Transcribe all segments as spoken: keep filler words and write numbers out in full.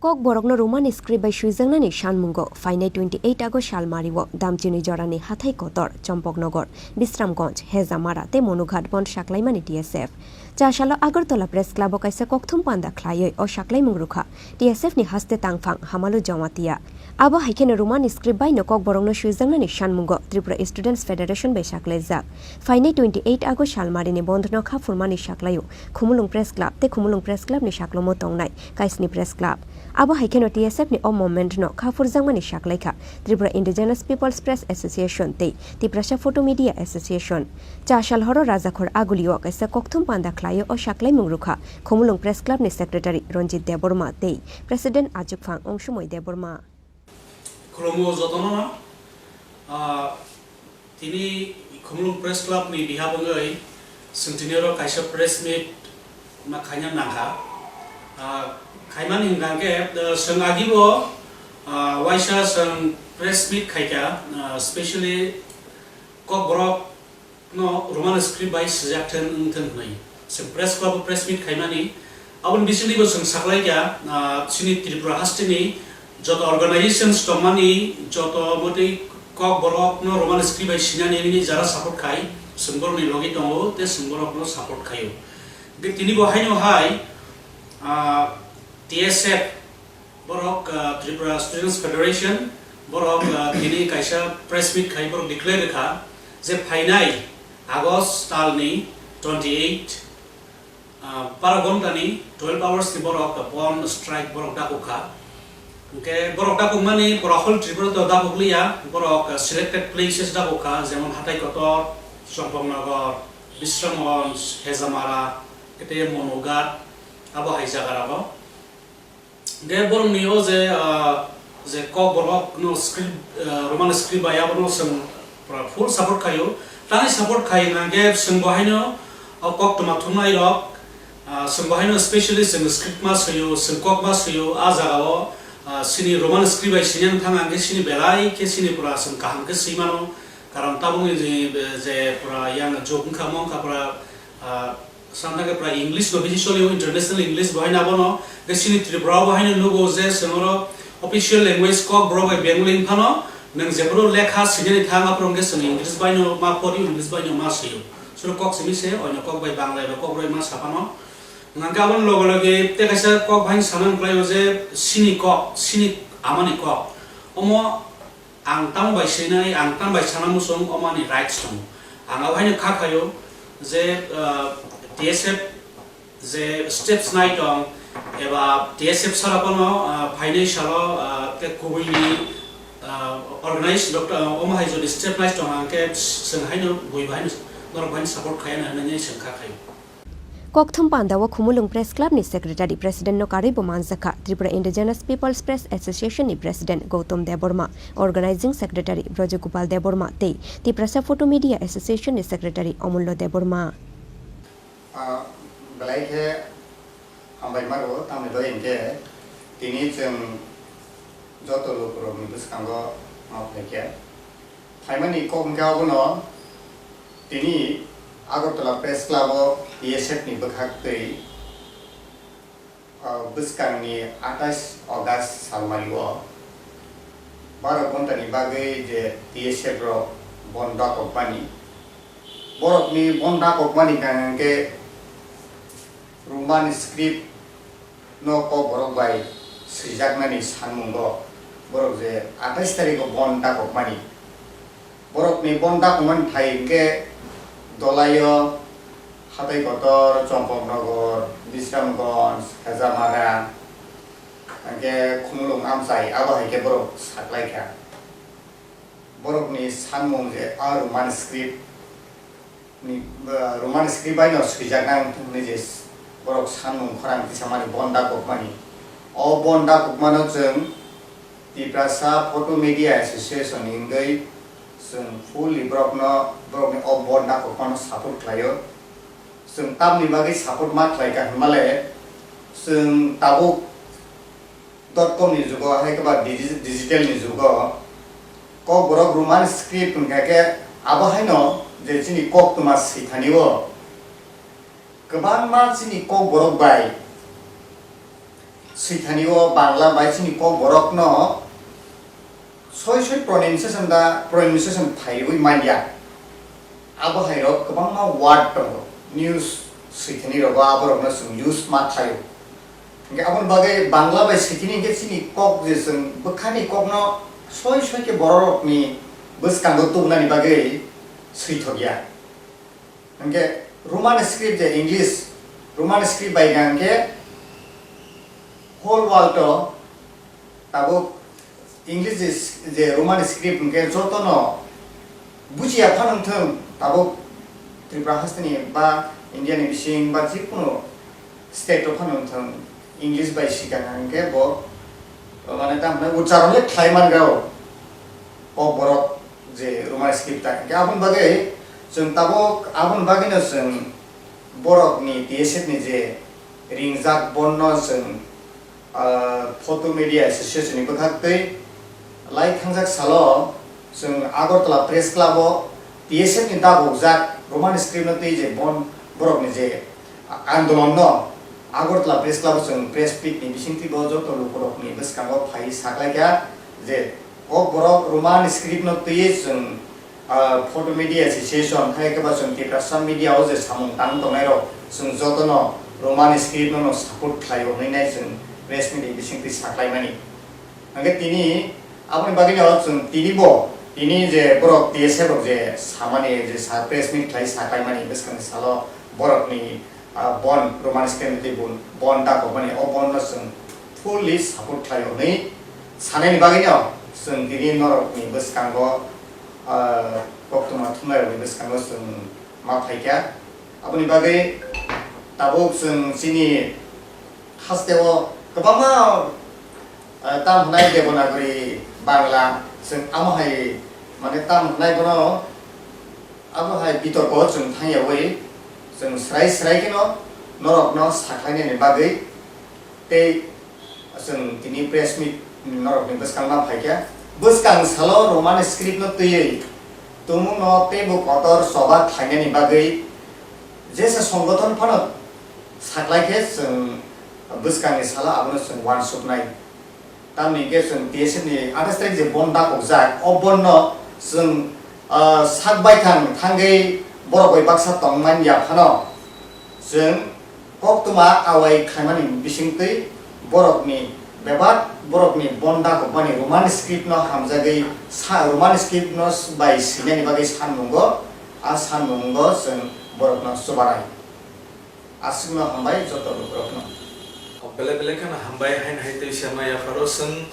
Kokborokno Roman script bai swijaknani sanmungo phainai twenty eight August salmario Damchini jorani hathai kotor, Chompoknogor, Bisramganj, Hejamara tei Monughat bond saklaimani T S F. Chasalo Agartala Press Club o kaisa kokthum panda khlaiwi o saklaimung rwkha T S F ni haste tangphang Hamalu Jamatia. Abo hai kheno Roman script bai no Kokborokno swijaknani sanmungo Tripura Students Federation bai saklaijak. Phainai twenty eight August salmarini bondno kha phurmani saklaio Khumulwng Press Club tei Khumulwng Press Club ni saklomo tongnai Kaisni Press Club. Abo hai kheno T S F ni o movement no kha phurjakmani saklaikha Tripura Indigenous People's Press Association tei Tiprasa Photo Media Association. Chasal horo Rajakhor Agulio kaisa kokthum panda khlaio o saklaimung rwkha Khumulwng Press Club ni Secretary Ranjit Debbarma tei President Achukphang Ongsumoi Debbarma. Khulumo jotono no, ah, tini Khumulwng Press Club ni behalf wngwi chwng tini oro kaisa press meet ma khaina nangkha. Ah, khaimani hwnkha khe, ah, chwng agibo, ah, waisa chwng press meet khaikha, ah, specially Kokborok no Roman script bai swijak thwng wng thwng hwnwi chwng press club o press meet khaimani. Aboni bisingtwibo chwng saklaikha, ah, chini Tripura hasteni joto organizations tongmani, joto motwi Kokborokno Roman script bai sinani hwnwi jara support khai, chwng borokni logi tongo tei chwng borokno support khaio. Hwnkhe tinibo haino hai, ah, T S F Borok, ah, Tripura Students Federation, borok, ah, tini kaisa press meet khai borok declare rwkha je phainai August talni twenty eight, ah, bara ghontani twelve hours ni borok bond strike borok dakukha. Hwnkhe borok dakukmani pura whole Tripura to dakukliya, borok, ah, selected places dakukha, jemon Hatai Kotor, Chompoknogor, Bisramganj, Hejamara, tei Monughat, abo hai jagarago. Hwnkhe borokni o je, ah, je Kokborok no script, ah, Roman script bai abono chwng pura full support khaio. Tamni support khai hwnkhe chwng bo haino o koktwma thumnai rok, ah, chwng bo haino specially chwng script ma swio, chwng kok ma swio, a jaga o, ah, chini Roman script bai sini wng thang hwnkhe chini belai khe chini pura chwng kaham khe swi mano. Karon tabukni je, je pura yang jok wngkha, mo wngkha pura, ah, Santa khe pura English no bisi solio, international English bo haino abono. Khe chini Tripura o bo haino nugo je chwng oro official language Kokborok bai Bengali wng phano, nwng jephuru lekha swinani thang aphuru hwnkhe chwng English bai no ma pori, English bai no ma swio. Suru kok simi se, oino kok bai Bangla bai kok bai ma sa phano. Hwnkhe aboni loge loge tei kaisa kok bai sana wngkhlaio je chini kok, chini amani kok. Omo Ang tamo bai swinai, ang tamo bai sana muchung, omo ani rights tongo. Ang abo haino kha khaio je, ah, T S F je steps nai tong, eba T S F sara phano, ah, phainai salo, ah, tei kubui ni, ah, organize doctor, ah, omo hai jodi step nai tong, ang khe chwng haino bui bai haino norok bai support khaiya na hinwi chwng kha khaio. Kokthum panda o Khumulwng Press Club ni Secretary President no karwi bo manjakha Tripura Indigenous People's Press Association ni President Gautam Debbarma, Organizing Secretary Brajagopal Debbarma tei Tiprasa Photo Media Association ni Secretary Omullo Debbarma. Ah, belai khe hambai maro, tamni bagwi hinkhe tini chwng joto lukurokni bwskango ma phaikha. Phaimani kok hwnkhe abono tini Agartala Press Club o T S F ni bwkhak twi, ah, bwskangni atais August salmario baro ghontani bagwi je T S F rok bon dakokmani, borokni bon dakokmani hwnkhe Roman script no Kokborok bai swijaknani sanmungo borok je atais tarikgo bon dakokmani. Borokni bon dakokmani thai hwnkhe Dolaio, Hatai Kotor, Chompoknogor, Bisramganj, Hejamara, hwnkhe Khumulwng amchai, abo hai khe borok saklaikha. Borokni sanmung je a Roman script ni, ah, Roman script bai no swijaknai wng thung hwnwi je borok sanmung khorang tisamani bon dakokmani. O bon dakokmano chwng Tiprasa Photo Media Association ni wngwi chwng fully borokno, borokni o bon dakokmano support khlaio. Chwng tamni bagwi support ma khlaikha hwnmale chwng tabuk dot com ni jugo hai khe ba digi-, digital ni jugo Kokborok Roman script hwnkha khe abo haino je chini koktwma swithani o kwbangma chini kokborok bai swithani o Bangla bai chini kokborokno soi soi pronunciation da pronunciation phaiwi manya. Abo hai rok kwbangma word tongo, news swithani rogo aborokno chwng use ma khlaio. Hingke aboni bagwi Bangla bai swithini hingke chini kok je chwng bwkhani kokno soi soi khe bororokni bwskango tubunani bagwi swithokya. Hingke Roman script je English, Roman script bai hingke whole world o tabuk English je, je Roman script hingke jotono bujiya phano wngthung, tabuk Tripura hasteni ba India ni bising ba jikunu state o phano wngthung, English bai sikang hingke bo, mane, tamo hwnai ucharon le khlai man rw o borok je Roman script ta hingke aboni bagwi chwng tabuk aboni bagwino chwng borokni T S F ni je ringjak bonno chwng ah, Photo Media Association ni bwkhak twi lai thangjak salo chwng Agartala Press Club o T S F ni dagokjak Roman script no twi je bon borok ni je andolon no Agartala Press Club o chwng press meet ni bisingtwi bo joto lukurok ni bwskango phai saklaikha je o borok Roman script no twi chwng ah, Photo Media Association, hai khe ba chwng Tiprasa media o je samung tang tongnai rok, chwng jotono Roman script no support khlai o hwnwi nai chwng press meet ni bisingtwi saklaimani. Hingke tini aboni bagwino chwng tini bo, tini je borok T S F rok je samani je sa press meet khlai saklaimani bwskangni salo borokni ah, bon Roman script tei bon, bon dakokmani o bon no chwng fully support khlai o hwnwi sanaini bagwino chwng tini norokni bwskango, ah, koktwma thumnairokni bwskango chwng ma phaikha. Aboni bagwi tabuk chwng chini hasteo kwbangma, ah, tam hwnai Devanagari Bangla chwng amo hai mane tam hwnai bono Abo hai bitorko chwng thangyawi chwng srai srai kheno norokno sakhlainani bagwi tei chwng tini press meet norokni bwskang ma phaikha. Bwskang salo Roman script no twiwi tumungno teibo kotor choba khlainani bagwi jesa songgothon phano saklai khe chwng bwskangni salo abono chwng uansuknai. Tamni hwnkhe chwng T S F ni athais tarik je bon dakokjak, o bon no chwng, ah, sak baithang thangwi borok bai baksa tongmani yaphano chwng koktwma awai khlaimani bisingtwi borokni bebak borokni bon dakokmani Roman script no hamjagwi sa-, Roman script no bai swinani bagwi sanmungo, a sanmungo chwng borokno chubanai. Aswkno hambai joto lukurokno. Belai belai kheno hambai haino hai tei se ma yapharo chwng,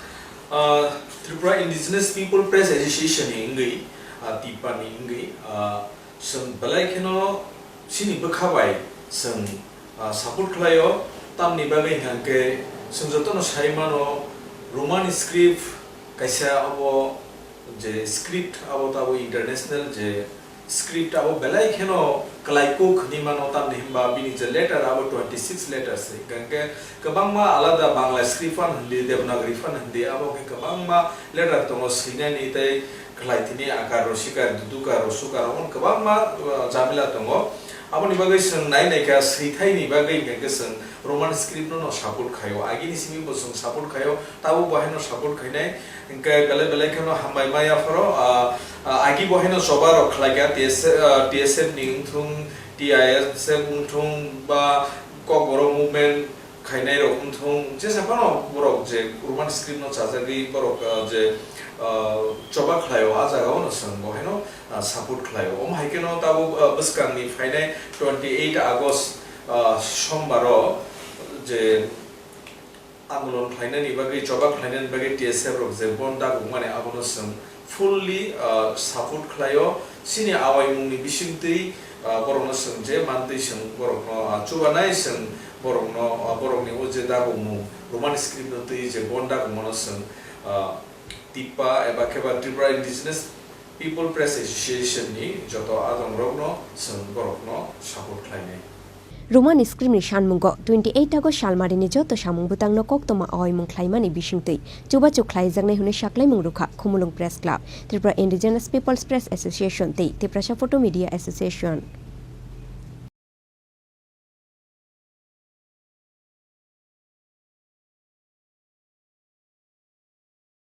ah, Tripura Indigenous People Press Association ni wngwi, ah, TIPPA ni wngwi, ah, chwng belai kheno chini bwkha bai chwng, ah, support khlaio. Tamni bagwi hwnkhe chwng jotono sai mano Roman script kaisa abo je script abo tabo international je script abo belai kheno kwlai kuk hwnwi mano, tamni hwnba bini je letter abo twenty six letters se, hwnkhe kwbangma alada Bangla script phan hindi, Devanagari phan hindi, abo khe kwbangma letter tongo swinani tei kwlai tini akar, rosikar, dudukar, rosukar, omo kwbangma, uh, jamila tongo. Aboni bagwi chwng nai naikha swithaini bagwi hwnkhe chwng Roman script no no support khaio, agini simi bo chwng support khaio, tabuk bo haino support khainai. Hingke belai belai kheno hambai ma yapharo, ah, ah, agi bo haino choba rok khlai kha, T S, ah, T S F ni wngthung, T I S F wngthung ba Kokborok movement khainai rok wngthung, jesa phano borok je Roman script no chajagwi borok, ah, je, ah, choba khlai o, a jaga o no chwng bo haino, ah, support khlai o. Omo hai kheno tabuk, ah, bwskang ni phainai twenty eight August, ah, Sombar o je, Andolon khlainani bagwi, choba khlainani bagwi T S F rok je bon dagokmani, abono chwng fully, ah, support khlaio. Chini awaimungni bisingtwi, ah, borokno chwng je mantwi chwng borokno, ah, chubanai, chwng borokno, ah, borokni o je dagokmung Roman script no twi je bon dagokmano chwng, ah, TIPPA eba khe ba Tripura Indigenous People Press Association ni joto adongrokno chwng borokno support khlainai. Romani script ni sanmungo twenty eight August salmarini joto samung bwtangno koktwma aoimung khlaimani bisingtwi chubachu khlaijaknai hwnwi saklaimung rwkha Khumulwng Press Club, Tripura Indigenous People's Press Association tei Tiprasa Photo Media Association.